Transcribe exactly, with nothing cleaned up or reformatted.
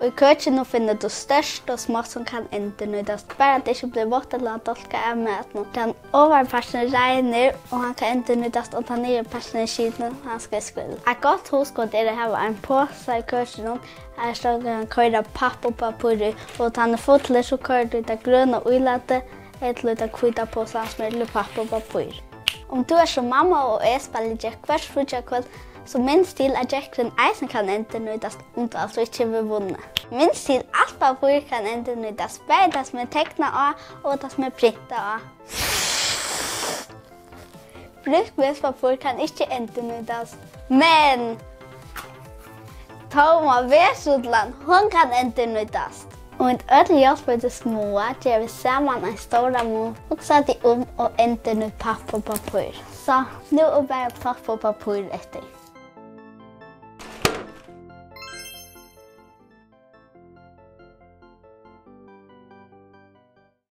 Í køkinum finnur tú stórt og smátt, sum kann endurnýtast, bara tað ikki blívur vátt ella dálkað av matinum. Tann ovari parturin er reinur, og hann kann endurnýtast, og tann niðri parturin er skitin, hann skal í skúla. Eitt gott hugskot er at hava ein posa í køkinum, har tú kanst koyra papp og pappír í, og tá hann er fullur, so koyrir tú í tað grøna ílatið, ella í tann hvíta posan, sum er til papp og pappír. Um tú ert sum mamma og eg spæla gekk hvørt fríggjakvøld, so minst til, at gekkurin eisini kann endurnýtast, um tú altso ikki hevur vunnið. Minst til, alt pappír kann endurnýtast, bæði tað, sum er teknað á, og tað, sum er printað á. Brúkt vesipappír kann ikki endurnýtast, men tóma vesrullan, hon kann endurnýtast. Og vit øll hjálpa til smáa, gera vit saman ein stóran mun. Hugsa teg um og endurnýt papp og pappír. So, nú er bara papp og pappír eftir.